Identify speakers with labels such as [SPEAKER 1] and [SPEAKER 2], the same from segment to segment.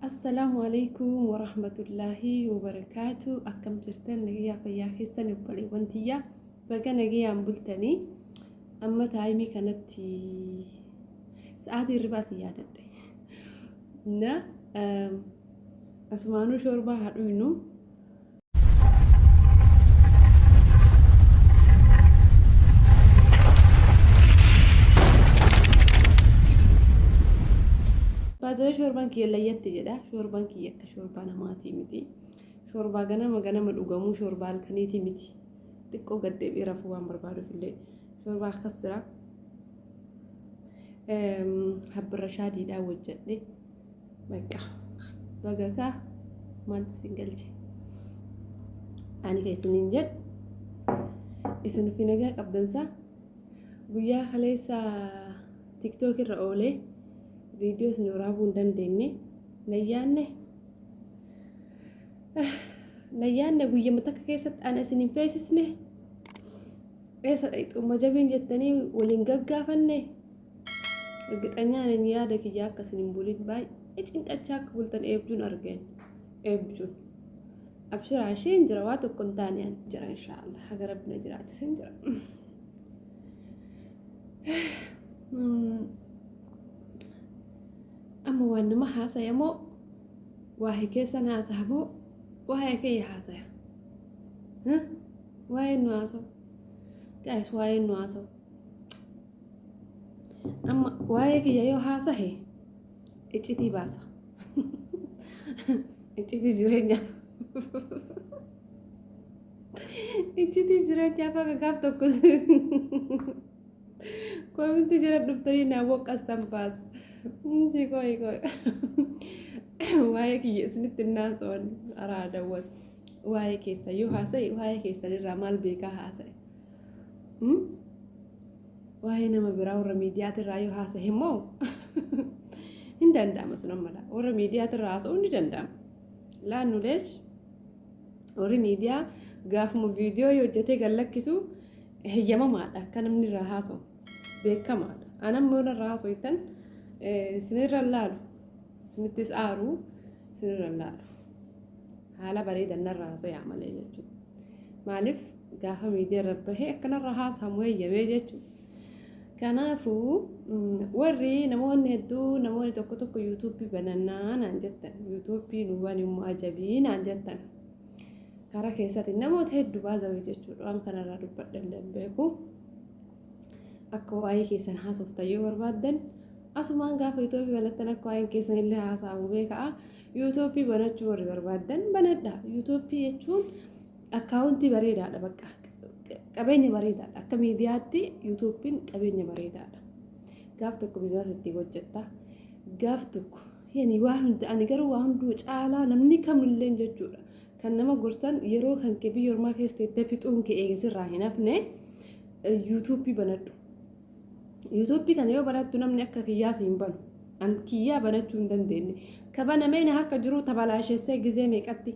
[SPEAKER 1] Assalaamu alaikum warahmatullaahi wabarakaatu. Akkam jirtan nagayyaa fayyaa keessan obboleewwan tiyyaa baga nagayaan bultanii amma taayimii kanatti sa'aatii hirribaa si yaadadhe. Na asumaanuu shoorbaa haa dhuynu. Baazawee shoorbaan kiyya layyatti jedha. Shoorbaan kiyya akka shoorbaa namaatii miti. Shoorbaa ganama ganama dhugamuu shoorbaa halkaniitii miti. Xiqqoo gad deebi'ee rafuu waan barbaaduuf illee shoorbaa akkas jira. Habbirra shaadiidhaan hojjedhe. Bakka baga kaa maaltu isin galche? Ani kan isiniin jedhu isin fi nagaa qabdansaa guyyaa kaleessa tiktook irra oolee viidiyoo isin waraabuu hin dandeenye nayyaanne nayyaanne guyyama takka keessatti ana isin hin feesisne eessa dhayxumma jabiin jettanii waliin gaggaafanne. Ergixanyaan ani yaada kiyya akka isin hin bulin baay'ee cinqachaa akka bultan eebjuun argeen eebjuun. Abshiraa isheen jira waa tokko hin taane ani jira inshaallah haga rabbi na jiraachise hin jira. Amma waan nama haasaya moo waa'ee keessan haasaya moo waa'ee kiyya haasaya? Waa'ee nu haasa'u. Guys waa'ee nu haasa'u. Amma waa'ee kiyya yoo haasahe iccitii baasa. Iccitii jireenyaa. Iccitii jireenyaa akka gaaf tokko koominti jala dhuftanii naa woqqastan baasa. Inji qoy qoy. Waa'ee kiyya isinitti hin haasa'an araadawwan. Waa'ee keessa yoo haasa'e waa'ee keessanirraa maal beekaa haasa'e. Waa'ee nama biraa warra miidiyaatirraa yoo haasahe immoo hin danda'ama sun ammadha. Warra miidiyaatirraa haasa'uun ni danda'ama. Laannu leesh warri miidiyaa gaafuma viidiyoo yoo hojjetee gad lakkisu heyyamamaadha akka namni irraa haasa'u beekamaadha. Anamma yoo narraa haasa'u isinirra laalu isinittis aaru isinirra laalu. Haala bareedan narra haasayaa malee jechuudha. Maaliif gaafa miidiyaa irra bahee akka narra haasamu heeyyamee jechuudha. Kanaafuu warri namoonni hedduu namoonni tokko tokko yuutuubii banannaa naan jettan yuutuubii nu bani immoo ajabii naan jettan karaa keessatti namoota hedduu baazawee jechuudha waan kanarraa dubbadhe illee hin beeku. Akka waa'ee keessan haasoftan yoo barbaaddan asumaan gaafa yuutuubii banattan akka waa'een keessan illee haasa'amu beeka'a. Yuutuubii banachuu warri barbaaddan banadha. Yuutuubii jechuun akkaawuntii bareedaadha bakka. Qabeenya bareedaadha. Akka miidiyaatti yuutuubiin qabeenya bareedaadha. Gaaf tokko biizinasa ittiin hojjetta. Gaaf tokko yani waa hunda ani garuu waa hunduu caalaa namni kamillee jechuudha. Kan nama gorsan yeroo kan kee biyya ormaa keessa teettee fixuun kee eegasirraa hin hafne yuutuubii banadhu. Yuutuubii kana yoo banattu namni akka kiyyaa si hin banu. An kiyyaa banachuu hin dandeenye. Ka banamee na harka jiru tabalaashessee gizee meeqatti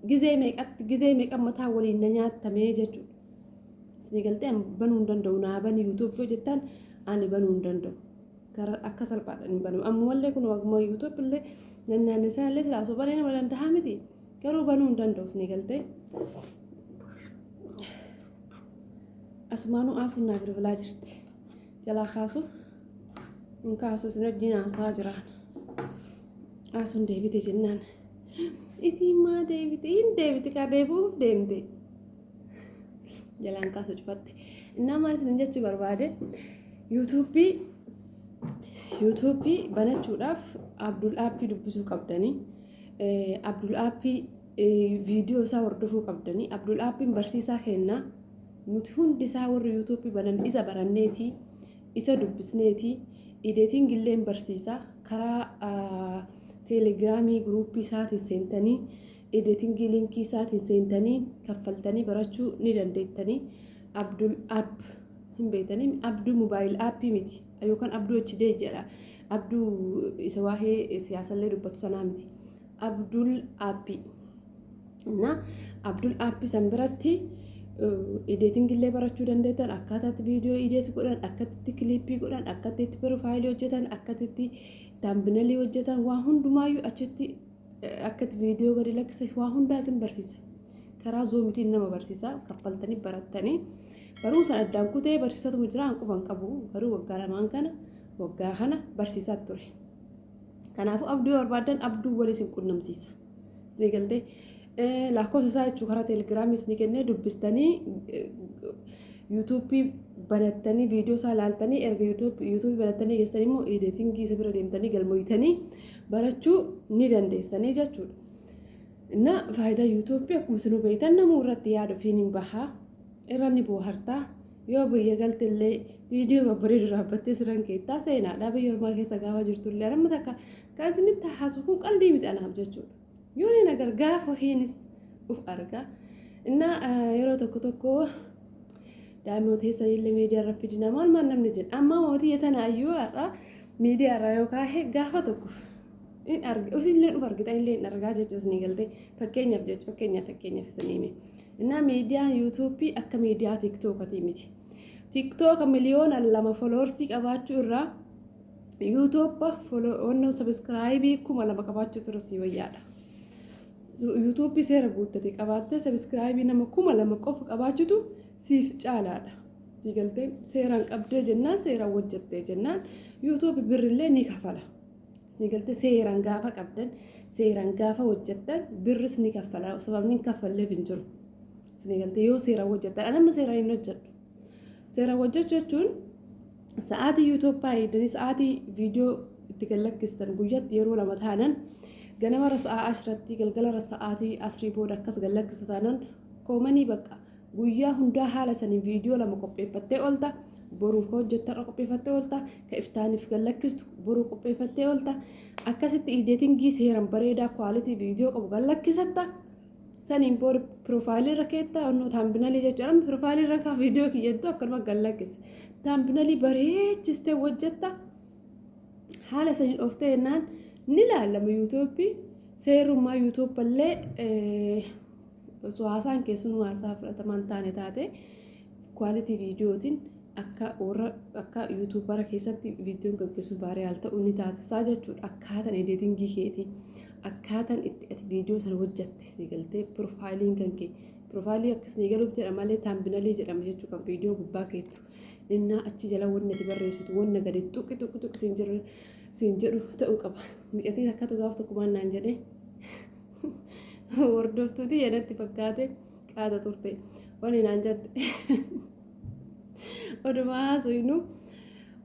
[SPEAKER 1] gizee meeqatti gizee meeqa mataa waliin na nyaatamee jechuudha. Isin galtee an banuu hin danda'u naa bani yuutuubii yoo jettan ani banuu hin danda'u. Gara akka salphaadhaan hin banamu. Ammumallee kun akkuma yuutuubii illee nannaannisaa illee silaa osoo banee nama danda'a miti. Garuu banuu hin danda'u isin galtee. Asumaanuu aasuun naa bilbilaa jirti. Jalaa kaasu hin kaasu isin wajjin haasaa jiraan. Aasuun deebite jennaan. Isiin maa deebite? Hin deebite kaa deebi'uuf deemte. Jalaan kaasu cufatte. Innaa maal isin jechuu barbaade? Yuutuubii yuutuubii banachuudhaaf Abdul Aappii dubbisuu qabdanii. Abdul Aappii viidiyoo isaa hordofuu qabdanii. Abdul Aappiin barsiisaa keenna. Nuti hundi isaa warri yuutuubii banan isa baranneeti, isa dubbisneeti, ideetiin illee barsiisa. Karaa teelegiraamii guruuppii isaatiin seentanii, editingii linkii isaatiin seentanii kaffaltanii barachuu ni dandeettanii. Abdul App hin beektanii Abduu mobaayil aappii miti yookaan Abduu HD jedha. Abduu isa waa'ee siyaasallee dubbatu sanaa miti. Abdul Aappii. Na Abdul Aappii san biratti ideetingillee barachuu dandeettan akkaataatti viidiyoo ideet godhan akkatti kiliippii godhan akkatti itti piroofaayilii hojjetan akkatti taambinalii hojjetan waa hundumaayyuu achitti Akka itti viidiyoo gadi lakkisa waa hundaa isin barsiisa. Karaa Zoomitiin nama barsiisa. Kaffaltanii barattanii barumsa addaan kutee barsiisatuma jira, an quban qabu garuu waggaa 2n kana, waggaa kana barsiisaa ture. Kanaafuu Abduu yoo barbaaddan Abduu walii isin qunnamsiisa. Isin galtee lakkoofsa isaa jechuun karaa Teelegiraamii isin kennee dubbistanii YouTubeii banattanii viidiyoo isaa ilaaltanii, erga YouTubeii banattanii geessanii immoo editingii isa bira deemtanii galmoytanii barachuu ni dandeessanii jechuudha. Na faayidaa YouTubeii akkuma isinuu beektan namuu irratti yaada ofiin hin bahaa, irra ni boohartaa. Yoo biyya galte illee viidiyoo babbareedu dhaabbattee siran keettaa seenaadha. Biyya ormaa keessa gaafa jirtu illee amma takka kan isinitti haasu kun qalbii miti anaaf jechuudha. Yoo ni nagar gaafa ofiinis uf arga. Innaa yeroo tokko tokko daa'imman teessanillee miidiyaa irra fidina maal maal namni jedha. Amma mootii tana iyyuu har'a miidiyaa irra yoo kaahe gaafa tokko in arga, isinillee uf argitan illee hin argaa jechuus ni galte, fakkeenyaaf jechuudha, fakkeenyaaf isin hime. Innaa miidiyaan YouTubeii akka miidiyaa TikTokatii miti. TikToka 2 miliyoona followersii qabaachuu irraa YouTube onnoo subscribeii 2000 qabaachuu tura sii wayyaadha. YouTubeii seera guuttate qabaattee subscribeii nama 2000 qofa qabaachutu siif caalaadha. Sii galtee, seeraan qabdee jennaan, seeraan hojjettee jennaan YouTubeii birrillee ni kafala. Sii galtee, seeraan gaafa qabdan, seeraan gaafa hojjettan birris ni kaffala. Sababni hin kaffalleef hin jiru. Sii galtee, yoo seeraan hojjettan, ani amma seeraan hin hojjedhu. Seeraan hojjechuu jechuun sa'aatii YouTubeaa eegdanii sa'aatii viidiyoo itti gad lakkistan guyyaatti yeroo lama taanan, ganamarra sa'aa 10tti, galgalarra sa'aatii asrii booda akkas gad lakkista taanan, koomanii bakka guyyaa hundaa haala saniin viidiyoo lama qopheeffattee oolta. Boruuf ka hojjettu har'a qopheeffattee oolta, ka iftaaniif gad lakkistu boruu qopheeffattee oolta. Akkasitti editingii seeran bareedaa quality viidiyoo qabu gad lakkisatta. Saniin booda profileii irra keetta onnoo thumbnailii jechuudha. Amma profileii irra kaa viidiyoo kiyyattu akkanuma gad lakkisa. Thumbnailii bareechistee hojjetta. Haala saniin ooftee jennaan ni ilaalama YouTubeii. Seerummaa YouTube illee osoo haasaan keessanuu haasaa fudhatamaan taane taate, quality viidiyootiin akka warra akka YouTubera keessatti viidiyoon gaggeessu viral ta'uu ni taasisaa jechuudha. Akkaataan editingii keetii, akkaataan itti ati viidiyoo sana hojjatte si galtee, profileiin kan kee, profileii akkasii galuuf jedha malee thumbnailii jedhama jechuu kan viidiyoo gubbaa keettu. Innaa achi jala wanni ati barreessitu wanna gadi tuqi tuqi tuqi siin jedhu ta'uu qaba. Miqatiin akkatu gaaf tokko naan jedhee hordoftuuti jedhatti fakkaate qaata turte wani naan jette. Oduma haasofnu,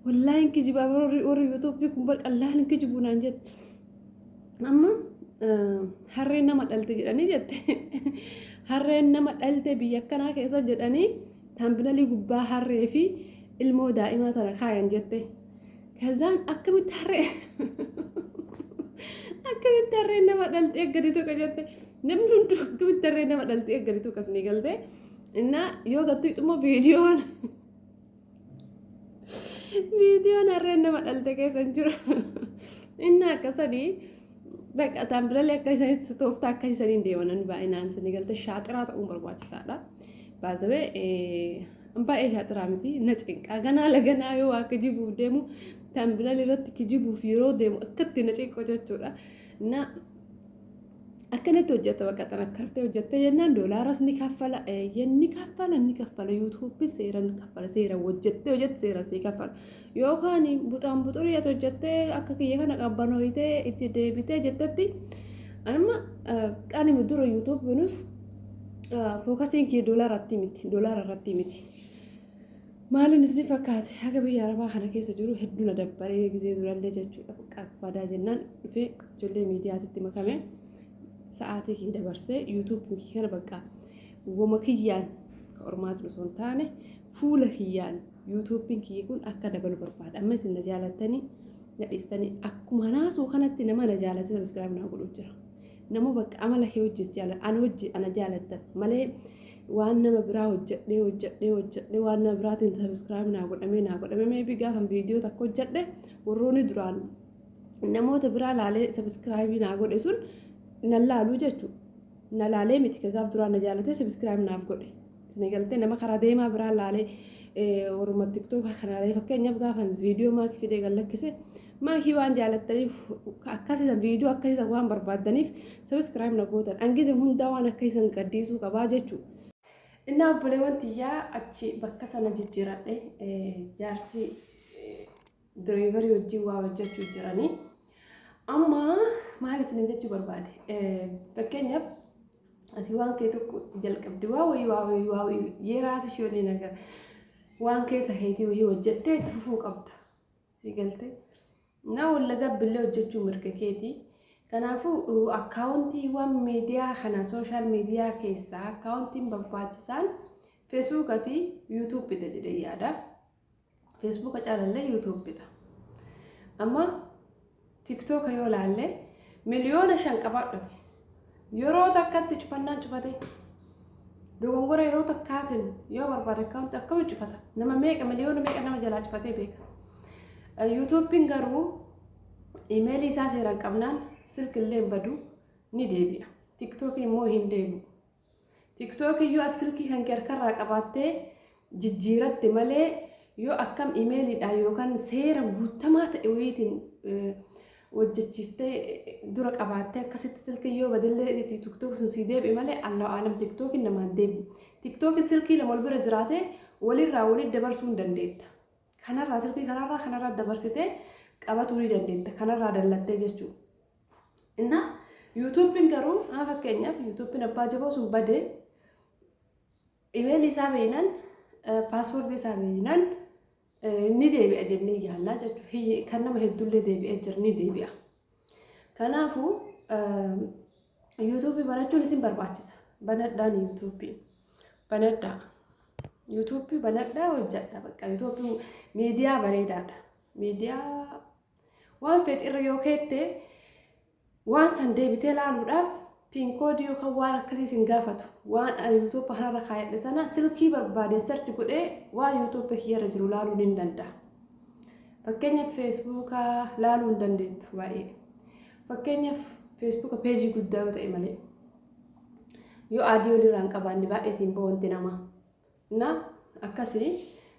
[SPEAKER 1] "Wallaahi hin kijibaa, warri YouTubeii kun qallaan hin kijibuu," naan jette. Amma harreen nama dhalte jedhanii jette. Harreen nama dhalte biyya akkanaa keessa jedhanii thumbnailii gubbaa harree fi ilmoo daa'imaa tana kaayan jette. Kazaan akkamitti harreen nama dhalte eeggadi tokko jette. Namni hunduu akkamitti harreen nama dhalte eeggadi tokko ni galte. Innaa yoo gattu immoo viidiyoon harreen nama dhalte keessa hin jiru. Inni akkasanii bakka thumbnailii akka isanitti tooftaa akka isaniin deeman baay'inaan isinii galte, shaaxiraa ta'uun barbaachisaadha. Baazawee baay'ee shaaxiraa miti, na cinqaa ganaa laganaa yoo waa kijibuuf deemu, thumbnailii irratti kijibuuf yeroo deemu akkatti na cinqu jechuudha. Na akkanatti hojjetta, bakka xanakkartee hojjettee jennaan doolaaras ni kaffala, eeyyeen ni kaffala, ni kaffala. YouTubeii seera ni kaffala, seera hojjettee hojjette seera sii kaffala. Yookaan buxaan buxurii ati hojjettee akka kiyya kana qabbanooyitee itti deebitee jettetti, anuma qanimi dura YouTubeinus focusiin kiyya doolaaratti miti, doolaara irratti miti. Maaliin isin fakkaate, haga biyya arabaa kana keessa jiru hedduu na dabbaree gizee durallee jechuudha. Qabbadaa jennaan dhufee ijoollee miidiyaatitti makame, sa'aatii kiyya dabarsee YouTubeii kiyya kana bakka wama kiyyaan ka ormaatiin osoo hin taane fuula kiyyaan YouTubeiin kiyya kun akka dabalu barbaada. Amma isin na jaalattanii na dhiistanii akkuma naasuu kanatti nama na jaalate subscribe naa godhu jira. Nama bakka amala kee hojii jaalatan, ana hojii ana jaalattan malee waan nama biraa hojjedhee hojjedhee hojjedhee waan nama biraatiin subscribe naa godhamee maybe gaafa viidiyoo takka hojjedhe warroonni duraan namoota biraa laalee subscribe naa godhe sun nan laaluu jechuudha. Na laalee miti, ka gaaf duraan na jaalatee subscribe naaf godhe. Isin galtee, nama karaa deemaa biraa laalee, warruma TikToka kanaalee fakkeenyaaf gaafa viidiyoo maakii fidee gad lakkise Maakii waan jaalattaniif akkasiisan viidiyoo akkasiisan waan barbaaddaniif subscribe na gootan. Angize hundaa waan akkasiisan gaddiisuu qabaa jechuudha. Innaa obboleewwan tiyyaa achi bakka sana jijjiiradhe jaarsi driverii wajjin waa hojjechuu jiranii. Amma maal isin jechuu barbaade? Fakkeenyaaf ati waan kee tokko jalqabde waa wayii waa wayii waa wayii yeeraas ishee waliin agar waan keessa keetii wayii hojjettee itti fufuu qabda. Si galte? Na wallaga billee hojjechuu mirga keetii. Kanaafuu accountiiwwan miidiyaa kana social media keessaa accountiin barbaachisaan Facebooka fi YouTubedha jedhee yaada. Facebooka caalallee YouTubedha. Amma TikToka yoo laalle 5 miliyoona qabaadhuti. Yeroo takkatti cufannaan cufate. Dogongora yeroo takkaatiin yoo barbaade accountii akkamitti cufata? Nama meeqa miliyoona meeqa nama jalaa cufatee beeka. YouTubiin garuu emailii isaa seeraan qabnaan silkillee hin badu ni deebi'a. TikTokiin immoo hin deebi'u. TikTokii yoo ati silkii kan kee harkarraa qabaattee jijjiiratte malee yoo akkam emailiidhaan yookaan seera guutamaa ta'e wayiitiin hojjechiiftee dura qabaattee akkasitti silkii yoo badillee TikTok sun sii deebi'e malee allahu aalam TikTokiin namaan deebi'u. TikTokiin silkii lama wal bira jiraatee walirraa walitti dabarsuu hin dandeetta. Kanarraa silkii kanarraa kanarraa dabarsitee qabatuu ni dandeetta. Kanarraa dallattee jechuudha. Innaa YouTubiin garuu haa fakkeenyaaf YouTubiin abbaa jaboo sun badee emailii isaa beeynan passwordii isaa beeynan ni deebi'a jennee yaallaa jechuudha. Kan nama hedduullee deebi'ee jira ni deebi'a. Kanaafuu YouTubii banachuun isin barbaachisa. Banadhaan YouTubii. Banadhaa. YouTubii banadhaa hojjedha bakka YouTubii miidiyaa bareedaadha. Miidiyaa waan feet irra yoo keette waan san deebitee laaluudhaaf PIN codeii yookaan waan akkasii sin gaafatu. Waan YouTube kanarra kaayadhe sana silkii barbaade search godhee waan YouTube kiyyarra jiru laaluu ni danda'a. Fakkeenyaaf Facebooka laaluu hin dandeettu baay'ee. Fakkeenyaaf Facebooka pageii guddaa yoo ta'e malee. Yoo adii walirraa hin qabaanne baay'ee siin bahu wanti namaa. Na akkasii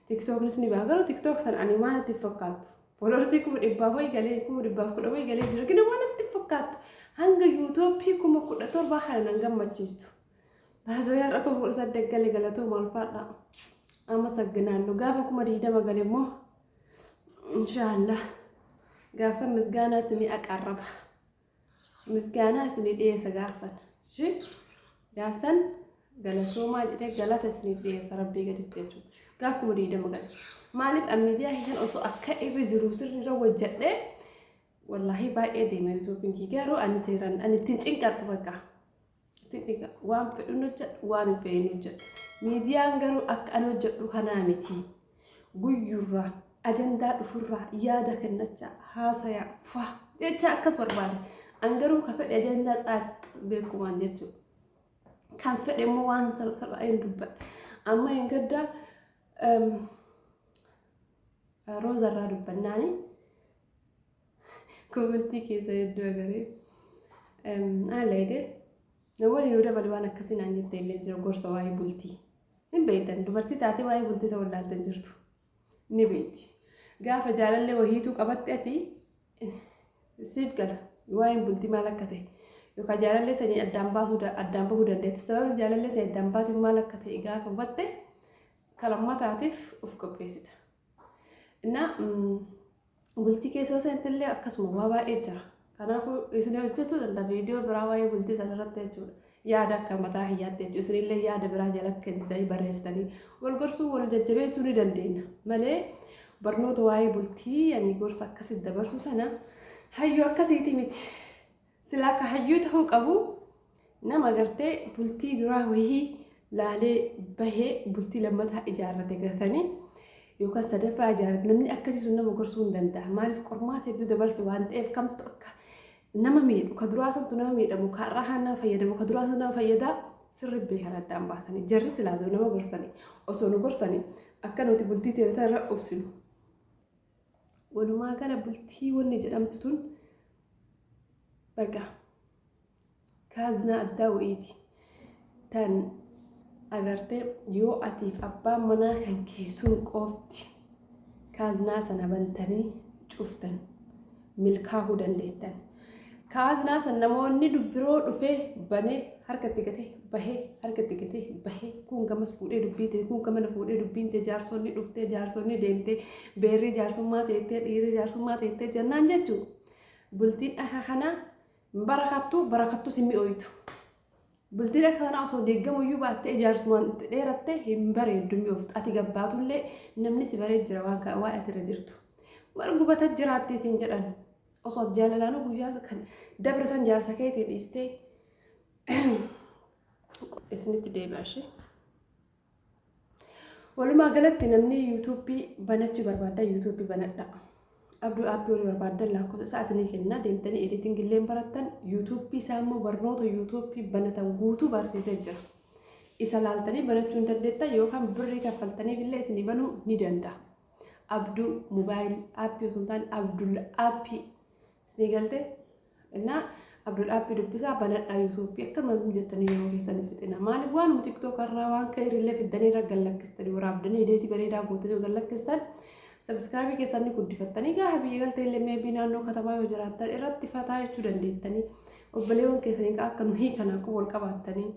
[SPEAKER 1] TikToknis ni baha garuu TikTok sana ani waan itti fakkaattu. Followersii 100,000 wayii galee 110,000 wayii galee jira. Gina waan itti fakkaattu. Hanga YouTubii 17,000 kana nan gammachiistu. Baasoo har'a 18,000 galee galatoo maal faadha. Amma sagginaannu gaafa 20,000 gale immoo inshaallah gaafsan misgaanaa isinii aqarraba. Misgaanaa isinii dhiyeessa gaafsan. Gaafsan galatoomaa jedhee galata isiniif dhiyeessa rabbii gaditti jechuudha. Gaaf 20,000 gale. Maaliif miidiyaa kan osoo akka irra jiru sirri irra hojjedhee wallaahi baay'ee deema YouTubiin kii garuu ani seeraan ani ittiin cinqadhu bakka. Ittiin cinqadhu waan fedhuun hojjedhu waan hin fedhin hojjedhu. Miidiyaan garuu akka ani hojjedhu kanaa miti. Guyyurraa ajandaa dhufurraa yaada kennachaa haasayaa fa jecha akkas barbaada. An garuu ka fedhe ajandaa tsaax beekumaan jechuudha. Kan fedhe immoo waan salphaa hin dubbadha. Amma hin gaddaa roozarraa dubbannaani commentii keessa hedduu agaree haala hidhee namoonni nu dabale waan akkasii naan jette illee jira gorsa waa'ee bultii. Hin beektan dubartii taatee waa'ee bultii ta'uu laaltan jirtu. Ni beekti. Gaafa jaalallee wahiituu qabatte ati siif gala waa'een bultii maal akka ta'e yookaan jaalallee sanii addaan baasuu addaan bahuu dandeetti. Sababni jaalallee sanii addaan baate maal akka ta'e gaafa hubatte kalammataatiif of qopheessita. Innaa bultii keessa yoo seente illee akkasuma waa baay'ee jira. Kanaafuu isin hojjetuu danda'a viidiyoo biraa waa'ee bultii sana irratti jechuudha. Yaada akka mataa hiyyaatti jechuudha. Isinillee yaada biraa jala kennitanii barreessitanii wal gorsuu wal jajjabeessuu ni dandeenya. Malee barnoota waa'ee bultii ani gorsa akkasitti dabarsuu sana hayyuu akkasiiti miti. Silaa akka hayyuu ta'uu qabu nama gartee bultii duraa wayii laalee bahee bultii lammataa ijaarrate gatanii yookaan sadaffaa ijaarrate namni akkasii sun nama gorsuu hin danda'a. Maaliif qormaata hedduu dabarse waan ta'eef kamtu akka nama miidhu ka duraa santu nama miidhamu ka har'aa kan nama fayyadamu ka duraa san nama fayyadaa sirri beekan addaan baasanii jarri silaa nama gorsanii osoo nu gorsanii akka nuti bultii teenya irra obsinu. Walumaa gala bultii wanni jedhamtu tun baqa kaaznaa addaa wayiiti. Tan agartee yoo atiif abbaan manaa kan keessuun qofti kaaznaa sana bantanii cuftan. Milkaahuu dandeettan. Kaaznaa san namoonni dubbiroo dhufee banee harka itti gatee bahee, harka itti gatee bahee, kun gamas fuudhee dubbii ta'e, kun gamana fuudhee dubbiin ta'e, jaarsonni dhuftee, jaarsonni deemtee, beerri jaarsummaa teettee, dhiirri jaarsummaa teettee jennaan jechuudha. Bultiin akka kanaa barakattuu barakattus hin mi'ooytu. Bultiin akka kanaa osoo deeggamuyyuu baattee ijaarsumaan itti dheeratte hin bareeddu, mi'ooftu. Ati gabbaatullee namni si baree jira waan waan ati irra jirtu. Warra gubata jiraatti siin jedhan. Osoo ati jaalalaanuu guyyaa kan dabre san jaarsa keetii dhiistee isinitti deebi'a ishee. Walumaa galatti namni yuutuubii banachuu barbaadda, yuutuubii banadha. Abduu aappii walii barbaaddan lakkoofsa isaa isinii kenna, deemtanii editing illee barattan, yuutuubii isaa immoo barnoota yuutuubii banatan guutuu barsiisee jira. Isa laaltanii banachuu hin dandeettan yookaan birrii kaffaltaniif illee isinii banuu ni danda'a. Abduu mobaayil aappii osoo hin taane Abdul aappii isinii galte. Innaa Abdul aappii dubbisaa, banadhaa yuutuubii. Akkanuma jettanii yeroo keessan hin fixina. Maaliif waanuma tiktook irraa waan ka'e illee fiddanii irra gallakkistanii waraabdanii ideetii bareedaa gootanii gallakkistan, subscribe keessan ni guddifattanii, gaafa biyya galtee illee maybe naannoo katamaa yoo jiraattan irratti fataa jechuu dandeettanii, obboleewwan keessanii akka nuhii kana akka wal qabaattanii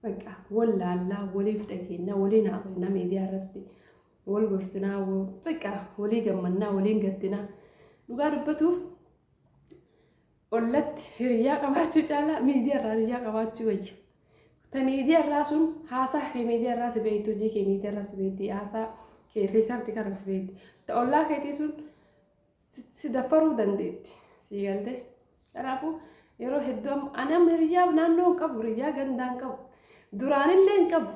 [SPEAKER 1] bakka wal laallaa, waliif dhageenya, waliin haasofnaa, miidiyaa irratti wal gorsinaa, bakka walii gammannaa, waliin gaddinaa. Dhugaa dubbatuuf ollatti hiriyaa qabaachuu caalaa miidiyaa irraa hiriyaa qabaachuu wayya. Ta miidiyaa irraa sun haasaa kee miidiyaa irraa si beekti, hojii kee miidiyaa irraa si beekti, haasaa kee record kana si beekti. Ta ollaa keetii sun si daffaruu dandeetti. Si galte. Kanaafuu yeroo hedduu ani amma hiriyaa naannoo hin qabu, hiriyaa gandaa hin qabu. Duraanillee hin qabu.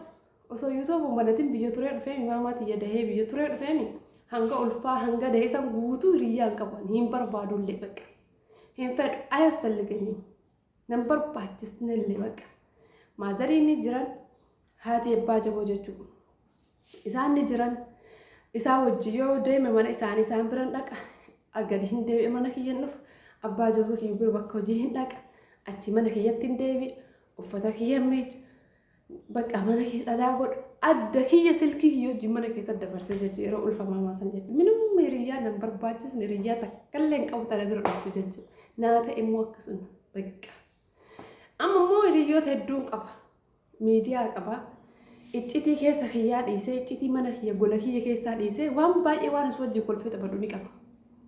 [SPEAKER 1] Osoo yuutuubuun banatin biyya turee dhufeemi, maamaa tiyya dahee biyya turee dhufeemi, hanga ulfaa hanga dahee san guutuu hiriyaa hin qabu. Hin barbaadullee bakka. Hin fedhu, አያስፈልገኝም. Nan barbaachisnellee bakka. Maazariin ni jiran, haati abbaa jaboo jechuudha. Isaan ni jiran, isaan wajji yoo deeme mana isaanii isaan biran dhaqa. Gadi hin deebi'e, mana kiyyan dhufa. Abbaa jaboo kiyya bira bakka hojii hin dhaqa. Achi mana kiyyatti hin deebi'a. Uffata kiyya miica. Bakka mana keessa dhalaa godha. Adda kiyya silkii kiyya wajjin mana keessa dabarsee jechuudha yeroo ulfa maamaa san jechuudha. Minimum hiriyyaa nan barbaachisne, hiriyyaa takkallee hin qabu tana bira dhuftu jechuudha. Naa ta'e immoo akkasuma bakka. Amma immoo hiriyyoota hedduun qaba. Miidiyaa qaba. Iccitii keessa kiyyaa dhiisee, iccitii mana kiyya gola kiyya keessaa dhiisee, waan baay'ee waan isu wajjin kolfee taphadhu ni qaba.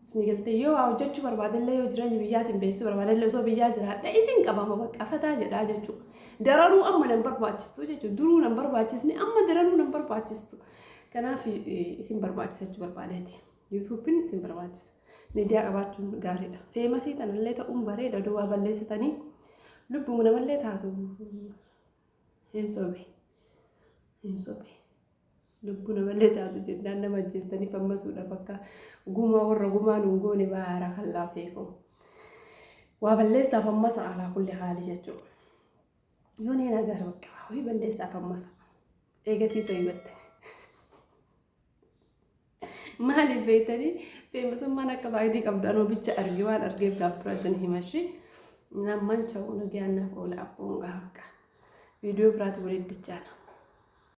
[SPEAKER 1] Isin galtee yoo waa hojjechuu barbaadellee, yoo jireenya biyyaa isin beeksisuu barbaadellee, osoo biyyaa jiraadha isin qabama bakka fataa jedhaa jechuudha. Daranuu amma nan barbaachistu jechuudha. Duruu nan barbaachisni, amma daranuu nan barbaachistu. Kanaaf isin barbaachisa jechuu barbaadeeti. Yuutuubiin isin barbaachisa. Miidiyaa qabaachuun gaariidha. Famous tanallee ta'uun bareeda, duwwaa balleessitanii lubbuu namallee taatu hin sobe. Hin sobe. Lubbuu namallee taatu jennaan nama ajjeestanii fammasuudhaaf akka gumaa warra gumaa nuun goone baara kan laafeeku. Waa balleessaaf ammasa alaa kulli haali jechuudha. Yoo ni agarra bakka waa balleessaaf ammasa. Eegasii ta'e batte. Maaliif beektanii famousummaan akka faayidaa qabdu anoo bicha arge, waan argeef gaaffira isin himashi. Namman cha'u, nagaan naaf oola, abboon gaafqa. Viidiyoo biraati walitti dichaana.